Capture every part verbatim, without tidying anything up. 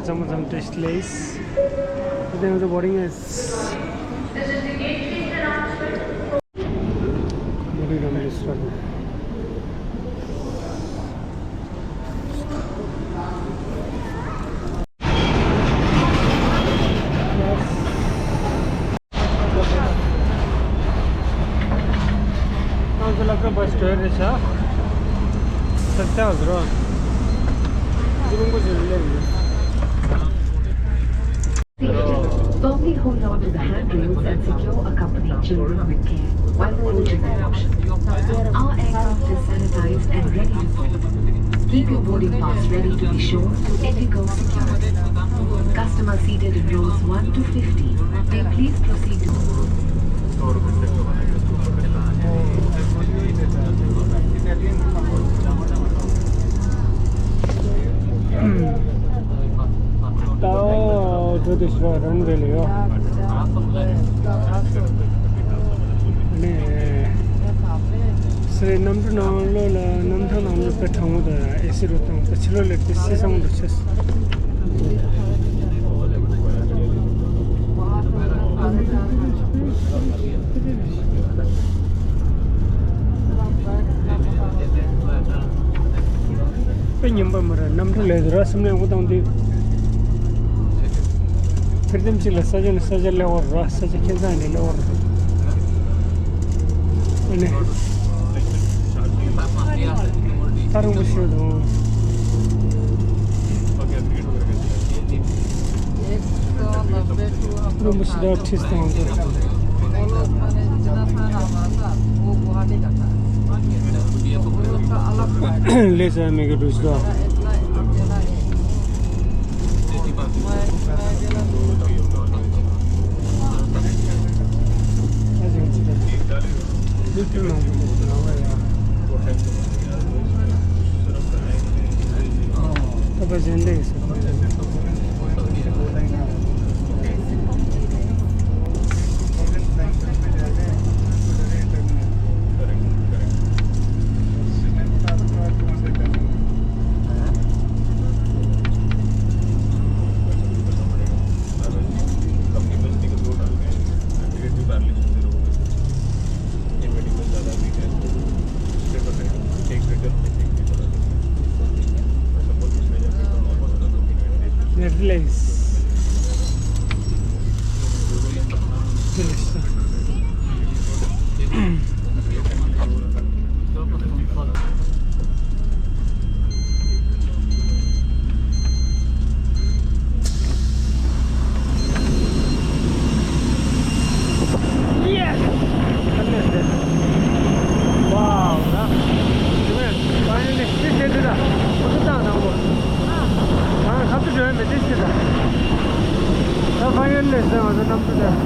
Some, some taste lace. Then the boarding is boarding room is started. ང་ཚོ་སློབ་གྲྭ་བར་སྐྲོད་རེད་ཤག་ས་ཆ་བཟོ་རོགས། ཀྲུང་གོ་ཞིག་སླེབས་ཡོད། Firmly hold on to the handrails and secure accompanying children with care while managing the motion. Our aircraft is sanitized and ready to board. Keep your boarding pass ready to be shown to Indigo security. Customers seated in rows one to fifty may please proceed to ད་འགྲོ་དུས་ཤོག་རང་རེད་ལ་ཡོད། ནས་སེ་རའི་གནམ་གྲུ་ནང་ལོགས་ལ་གནམ་ཐང་ནང་ལོགས་དཔེ་གྲང་མོ་དང་ཨེ་སི་རུ་བཏང་དཔེ་ཕྱི་ལོགས་ལ་དཔེ་བསིལ་སང་འགྲོ་ཆེ། དཔེ་ཉམས་པ་མ་རེད། གནམ་གྲུ་ལས་ར་སེམས་ནས་འོ་བཏང་དུས། ཕེར་དེམ་ཅིག་ལ་ས་ཆ་ནས་ས་ཆ་སླེབས་པ་ར། ས་ཆ་ཁྱད་མཚར་ནས་སླེབས་པ་ར། ཨ་ནི། ད་རིང་པོ་ཞིག་དང་། རིང་པོ་ཞིག་ད་ཁྲིས་དང་དུ། ལས་བྱ་མི་གི་འགྲོ་ཞིག་ད། Netherlands. Yes! Wow, finally, this is it. What is that? Ah, come to join me. This is it. Finally, this is it.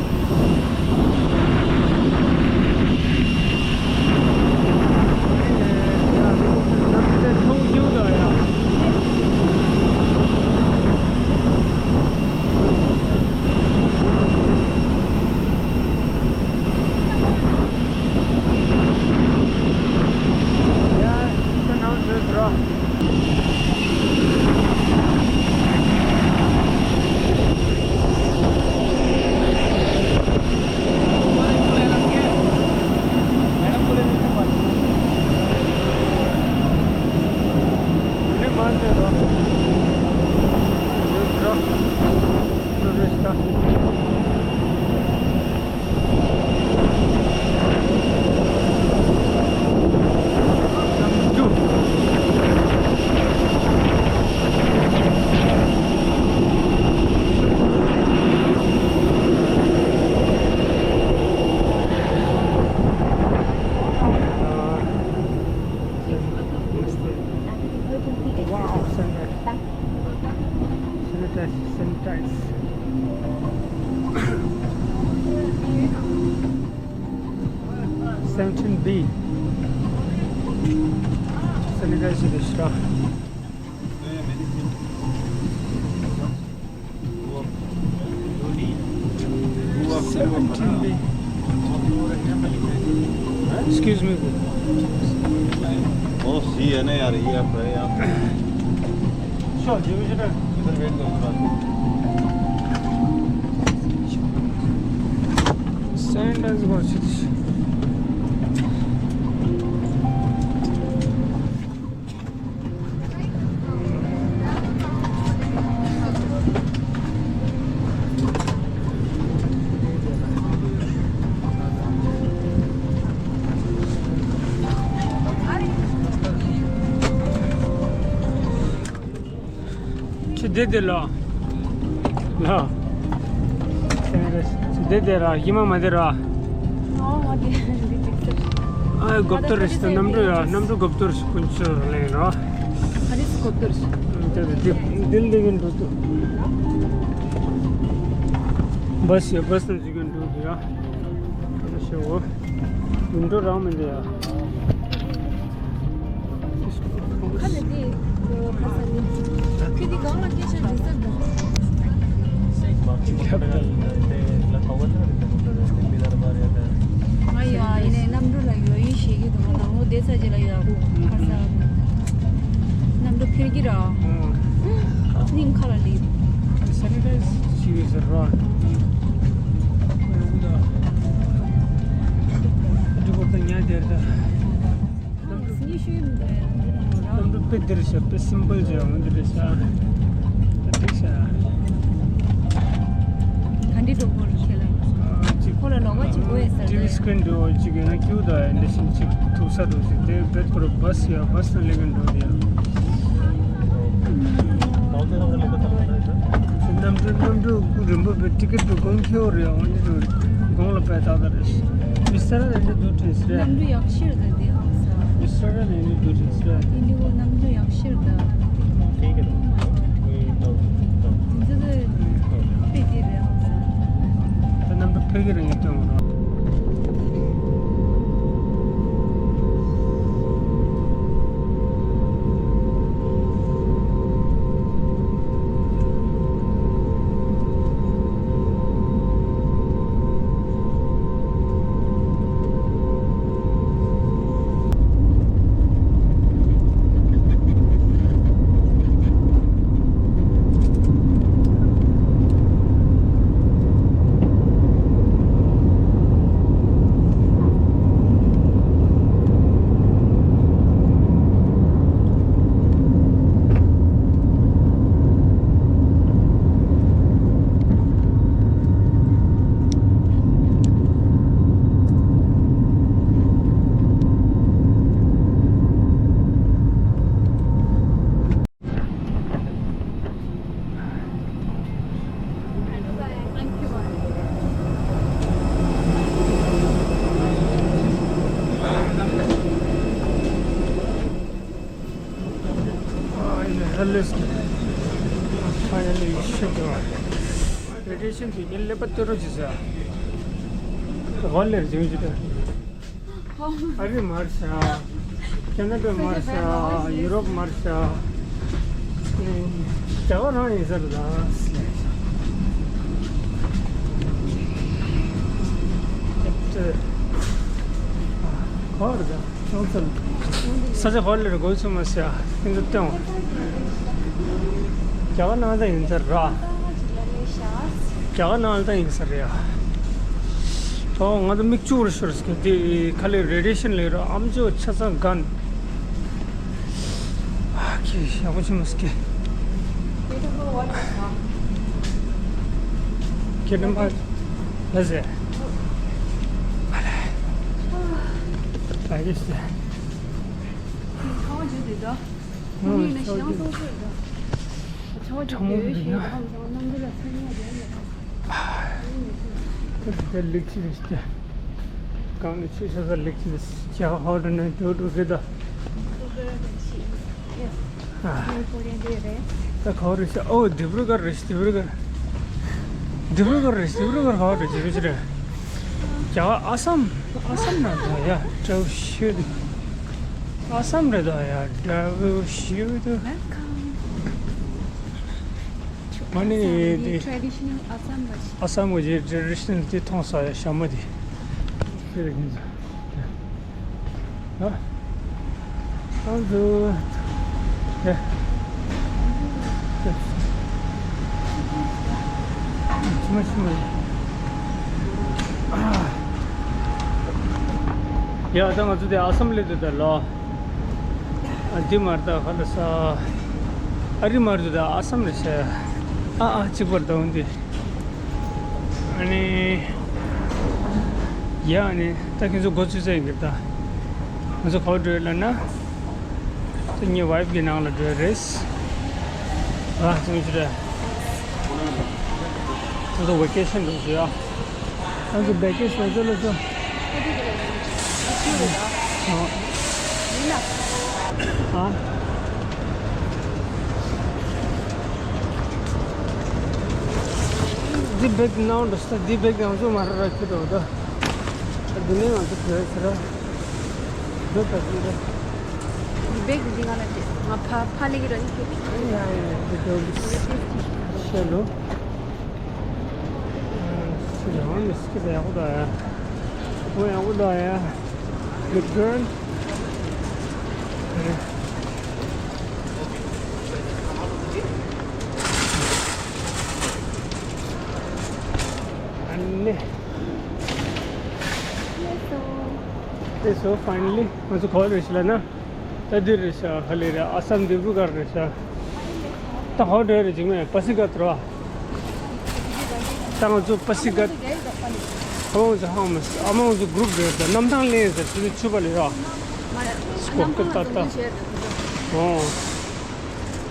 Wow, sanitize, sanitize. Seventeen B. Sanitize this stuff. Seventeen B. Excuse me. Oh, see, I know, yaar, ye aap hai, yaar. Sure, ye mujhe na. Sand has got it. ཁྱི་དེ་དེ་ལ། ལ། ཁྱི་དེ་དེ་ར་ཡི་མ་མ་དེ་ར། ཨ་གོབ་ཏོ་རེ་ཞིག་གནམ་གྲུ་ཡ་གནམ་གྲུ་གོབ་ཏོ་རེ་ཞིག་ཀུན་ཆུ་ལེན་ར། ཨ་རེ་སི་གོབ་ཏོ་རེ་ཞིག་དེ་དེ་དེ་དེ་ལེ་གིན་འགྲོ་དུ། བས་ཡ་བས་ན་ཟི་གིན་འགྲོ་དུ་ཡ། ཨ་ཤེ་འོ། ཡིན་འགྲོ་རང་མི་འདུག་ཡ། ཁ་ལ་དེ་ཁ་ས་ནི་ཁྱོད་དེ་གང་ལ་སྐད་ཆ་འདྲི་ས་འདུག་ང་ཡ་ཡིན་ནའི་གནམ་གྲུ་ལ་ཡོད་ཡིན་ཞེས་ཀྱི་འདུག་ང་ནང་ལོ་བསྡད་ས་ཅིག་ལ་ཡོད་ཁ་ས་གནམ་གྲུ་འཕུར་གྱི་ར་སྙིང་ཁ་ལ་ལི། སེ་ནི་ཊའི་ཛི་བྱེད་ཀྱི་ཟེར་ར། འདི་གོ་ད་ཉལ་བསྡད་ད། གནམ་གྲུ་དཔེ་བདེ་རེད་ཤག་དཔེ་སིམ་པལ་ཅིག་ཡོང་གི་རེད་ཤག་འགྲིག་ཤག་ག་འདྲི་འགྲོ་དགོས་རེད་ཁྱེད་ལ། ཅིག་ཁོ་ལ་ལོགས་ཀ་ཅིག་དགོས་ཡོད་ས་ཊི་བི་རེད། སི་ཀི་རིན་འདྲ་བོ་ཅིག་ཡོད་ན་ཁྱེའུ་དང་འདི་བཞིན་ཅིག་ཐུག་ས་འདུག་ཟེར་དེ་བེད་ཁོ་ར་བྷ་སི་ཡ་བྷ་སི་ནང་སླེབས་ཀྱི་འགྲོ་དེ་ཡ། གནམ་གྲུ་གནམ་གྲུ་རིན་པོ་བེད་ཊི་ཀེ་ཊི་དུ་གོང་ཁེ་བོ་རེད་འོང་འདི་འགྲོ་གོང་ལ་བེད་ཏག་ཏག་རེད། མི་སེར་ར་འདི་འདུག་ཁྲིད་ཟེར། གནམ་གྲུ་ཡག་ཤོས་རེད་དེ་ཧང་སང་། མི་སེར་ར་འདི་འདུག་ཁྲིད་ཟེར། འདི་འདི་གོ་གནམ་གྲུ་ཡག་ཤོས་རེད་ད། ཨོ་མའི་གོཌ། འདི་ཚོ་དཔེ་འདི་རེད་ཧང་སང་། ད་གནམ་གྲུ་ཕེབས་ཀྱི་རེད་ངས་སྟོན་གོ་ར། Finally, finally, you should go. Radiation དེ་ཉིན་ཀླད་པ་སྟོད་རོ་བྱེད་ས། ཧོ་ལེར་བྱེད་ཀྱི་ད། ཨ་རི་མར་ཤ། ཁེ་ན་ཌ་མར་ཤ། ཡུ་རོབ་མར་ཤ། རྒྱ་གར་རང་ཡིན་ས་རེད་ད། ཨེ་ཏི། ག་བར་ད། ཆང་ཚལ། ས་ཆ་ཧོ་ལེར་དགོས་ཚུལ་མ་ཟེར་ཡ། ཁྱེད་ཚོ་སྟོན། རྒྱ་གར་ནང་ད་ཡིན་ས་ར། རྒྱ་གར་ནང་ད་ཡིན་ས་རེད་ཡ། ཨོ་ང་ཚོ་མིག་ཆུ་རུ་ཤོར་སྐད་དེ་ཁ་ལས་རེ་ཌི་ཡེ་ཤན་ལས་ར་ཨམ་ཅོག་ཆ་ཚང་གན། ཨ་ཁྱི་ཡག་པོ་ཆེ་མ་སྐད། ཁྱེད་རྣམ་པ་ལ་ཟེར། ཨ་ལས། ཨ་ཡེ་སི། ཁང་བ་བརྗོད་དེ་འདྲ། ཁོང་གཉིས་ལ་ཞེ་སྡང་སོང་ཚོད་འདྲ། ཁྲ་མོ་གི་ཡོད་ཤེས་ཡོད་ཧམ་སང་གནམ་གྲུ་ལ་ཚན་ཉག་རེད་ལ། དེ་ལེགས་ཆི་རེད་ཤི། གང་ནས་ཆི་ཤ་ས་ལེགས་ཆི་རེད་ཤི། ཧོ་ཏོ་ནས་འགྲོ་འགྲོ་གི་ད། ཨ། ད་ག་བ་རེད་ཤག་ཨོ་དི་བྷྲུ་གར་རེད་ཤག་དི་བྷྲུ་གར། དི་བྷྲུ་གར་རེད་ཤག་དི་བྷྲུ་གར་ག་བ་རེད་ཤག་རེད་ཤག་རེད། རྒྱ་གར་ཨ་སམ། ཨ་སམ་ན་ད་ཡ་ཀྲའུ་ཤོད་དི། ཨ་སམ་རེད་ད་ཡ་ཀྲའུ་ཤོད་དི། Welcome to མ་ནི་Assam, དི་the traditional Assam version. ཨ་སམ་གི་ཊེ་རེ་ཌི་ཤ་ནལ་དེ་མཐོང་ས་ཡ་ཞྭ་མོ་དེ། ཁྱེད་ལ་ཡིན་ཟེར། ཨ། ཨང་ཛུ། ཡ། ཡ། ཡ། ད་ང་ཚོ་དེ་ཨ་སམ་སླེབས་འདུག་ད་ལོ། ཨ་འདི་མ་རེད་ད། ག་ལ་ས། ཨ་རི་མ་རེད་ད། ཨ་སམ་རེད་ཤག་ཨ་ཨ་གཅིག་པར་ད་འོན་ཏེ། ཨ་ནི། ཡ་ཨ་ནི་ད་ཁྱེད་ཚོ་འགོ་ཚུགས་ས་ཡིན་གྱི་ད། ང་ཚོ་ག་པར་འགྲོ་ཡོད་ལབ་ན། ད་ངའི་ཝའིཕ་གི་ནང་ལ་འགྲོ་ཡ་རེད། ཨ་ཙམ་ཞིག་རེད། ད་ཚོ་ཝེ་ཀེ་ཤན་འགྲོ་ཞུ་ཡ། ང་ཚོ་ཝེ་ཀེ་ཤན་ཚོ་ལ་ཚོ། ཨ། འདི་བེག་ནང་འགྲོ་ས། འདི་བེག་ང་ཚོ་མ་ར་ར་ཁྱེར་འགྲོ་ད། འདི་ནས་ང་ཚོ་བྲོས་ཟེར་ར། འགྲོ་ད་འགྲོ་ད། འདི་བེག་འདི་ང་ལ་སྟེར། ང་ཕ་ཕ་ལེ་གི་ར་ནི་ཁྱེར། ཡ་ཡ་འདི་འགྲོ་གི་ཤེ་ལོ། ཨ་ཡང་མི་སྐྱིད་ཡག་པོ་ད་ཡ། ཨོ་ཡག་པོ་ད་ཡ། Good girl. ཨ་ནི། དེ་སོ་ཕའི་ནལ་ལི་ང་ཚོ་ག་པར་རེད་ཤག་ལབ་ན། ད་འདི་རེད་ཤག་ཧ་ལས་རེད། ཨ་སམ་ལྡི་པུར་གྷར་རེད་ཤག་ད་ག་པར་འགྲོ་ཡ་རེད། འཇིགས་མེད་པ་སི་གྷ་ཊ་རེད་པ། ད་ང་ཚོ་པ་སི་གྷ་ཊ། ཨ་མ་ང་ཚོ་ཧང་མ་ཨ་མ་ང་ཚོ་གུ་རུབ་རེད། ད་གནམ་ཐང་ལེན་ཟེར་ཆུ་ཚོད་ཆུ་པ་ལས་ར། སྐོར་སྐོར་ཏག་ཏག་ཨོ།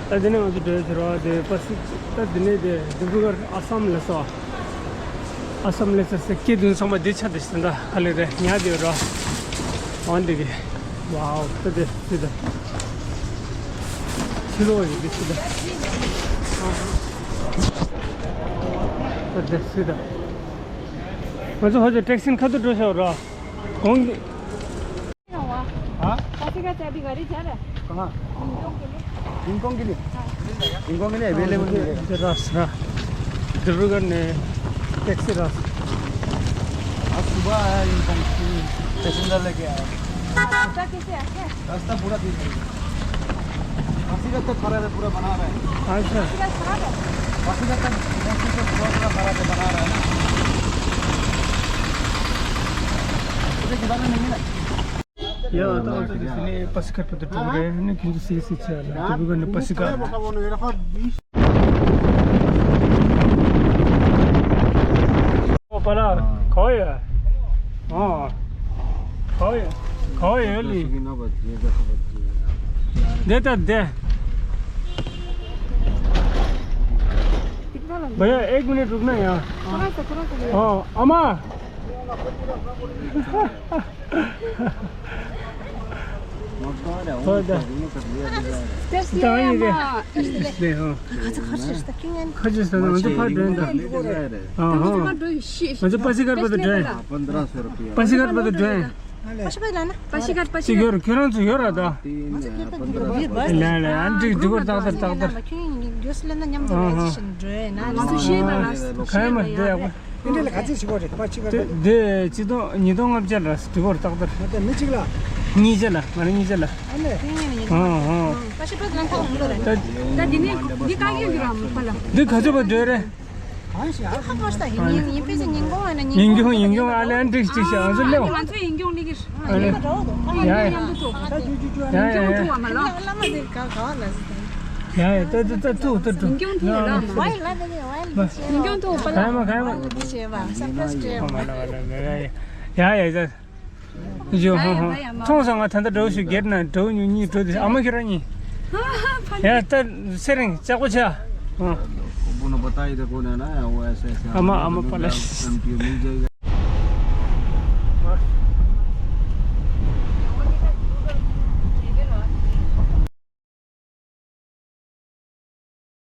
ད་འདི་ནས་ང་ཚོ་འགྲོ་ཟེར་བ་དེ་པ་སི། ད་འདི་ནས་དེ་ལྡི་པུར་གྷར་ཨ་སམ་ལ་སོ། ཨ་སམ་ལ་སོ་སེ་སྐྱེ་བདུན་ཚང་མ་འདི་ཆ་དེ་ཟིན་ད་ཧ་ལས་རེད། ཉག་དེ་ར། འོན་ཏེ་གི། ཝའོ། ད་དེ་སི་ད། ཕྱི་ལོགས་ཡིན་དེ་སི་ད། ད་དེ་སི་ད། ང་ཚོ་ཧོ་ཅོ་ཊེག་སིན་ཁ་ཐུག་འགྲོ་ཤག་ར། གོང་གི། हाँ? पासीघाट से अभी गाड़ी जा रहा है? कहाँ? इंदौर के लिए? हाँ। इंदौर के लिए अवेलेबल मिलेगा। रास ना। डिब्रूगढ़ ने टैक्सी रास। आज सुबह आया इंदौर से, पैसेंजर लेके आया। रास्ता कैसे है? रास्ता पूरा ठीक है। पासीघाट तक खराब है, पूरा बना रहा है। अच्छा। पासीघाट खराब है? पासीघाट तक, पासीघाट पूरा, पूरा खराब है, बना रहा है ना। मुझे किधर में नहीं है। ཡ། ད་ང་ཚོ་དེ་སི་ནས་པ་སི་ཀར་བར་དུ་འགྲོ་གི་རེད། ཨ་ནི་ཁྱེད་ཚོ་སི་སི་ཆ་ལ་དེ་བུ་ག་ནས་པ་སི་ཀར། ཨོ་པ་ལ་ག་ཡ། ཨ། ག་ཡ། ག་ཡ་ལི། འདི་ལྟ་འདི། भैया एक मिनट रुकना यहाँ। हाँ, अम्मा। ང་ཚོ་པ་སི་ཀར་བར་དུ་འགྲོ་ཡིན་ད། ང་ཚོ་པ་སི་ཀར་བར་དུ་འགྲོ་ཡིན། པ་སི་ཀར་བར་དུ་འགྲོ་ཡིན། པ་སི་ཀར། པ་སི་ཀར། ཁྱོད་རང་ཚོ་ཡོད་ར་ད། ལན་ལན་ཨ་འགྲིག་འགྲིག་གོ་ཏག་ཏག་ཏག་ཏག། ང་ཚོ་ཤེས་པ་ལ། ག་ཡ་མ་དེ་ཡག་པོ། འདི་འདྲ་ལ་ག་ཚོད་ཞིག་གོ་རེད། པ་ཅིག་ག་དེ་དེ་ཆིག་སྟོང་ཉིས་སྟོང་ལྔ་བརྒྱ་ལ་འགྲིག་གོ་ཏག་ཏག། ད་མི་གཅིག་ལ། གཉིས་བརྒྱ་ལ། ང་རང་གཉིས་བརྒྱ་ལ། ཨ་ནི། ཨང་ཨང་། པ་ཤི་པ་ལ་ཐང་འགྲོ་རེད། ད་འདི་ནས་འདི་ག་གི་ར་མ་པ་ལ། འདི་ག་ཚོད་པ་འགྲོ་རེད། གང་ཞིག་ཨ་ཁ་པར་ས་ཡིན་ཡིན་ཡིན་པས་ཉིན་གུང་ཨ་ན་ཉིན་ཉིན་གུང་ཉིན་གུང་ཨ་ལན་འགྲིག་ཅིག་ཞིག་ང་ཚོ་སླེབས། ང་ཚོ་ཡིན་གྱི་ཡོང་ནི་གི། ཨ་ལེ། ཡ་ཡ། ཡ་ཡ་ཡ། ཡ་ཡ་ད་ད་ད་ཐུག་ཐུག་ཐུག། ཡིན་གྱི་ཡོང་ཐུག་བ་མ་ལ། ཡིན་གྱི་ཡོང་ཐུག་བ་མ་ལ། ག་ཡ་མ་ག་ཡ་མ། ཡ་ཡ་ཡ། ཡོ་ཧོ་ཧོ། མཐོང་སོང་། ང་ད་ལྟ་འགྲོ་ཞིག་སྒེར་ན་འགྲོ་ཉུང་གཉིས་འགྲོ་དེ་ཨ་མ་ཁྱོད་རང་གཉིས། ཡ་ད་སེ་རིང་ལྕགས་པོ་ཆ། ཨ་མ་ཨ་མ་པ་ལ།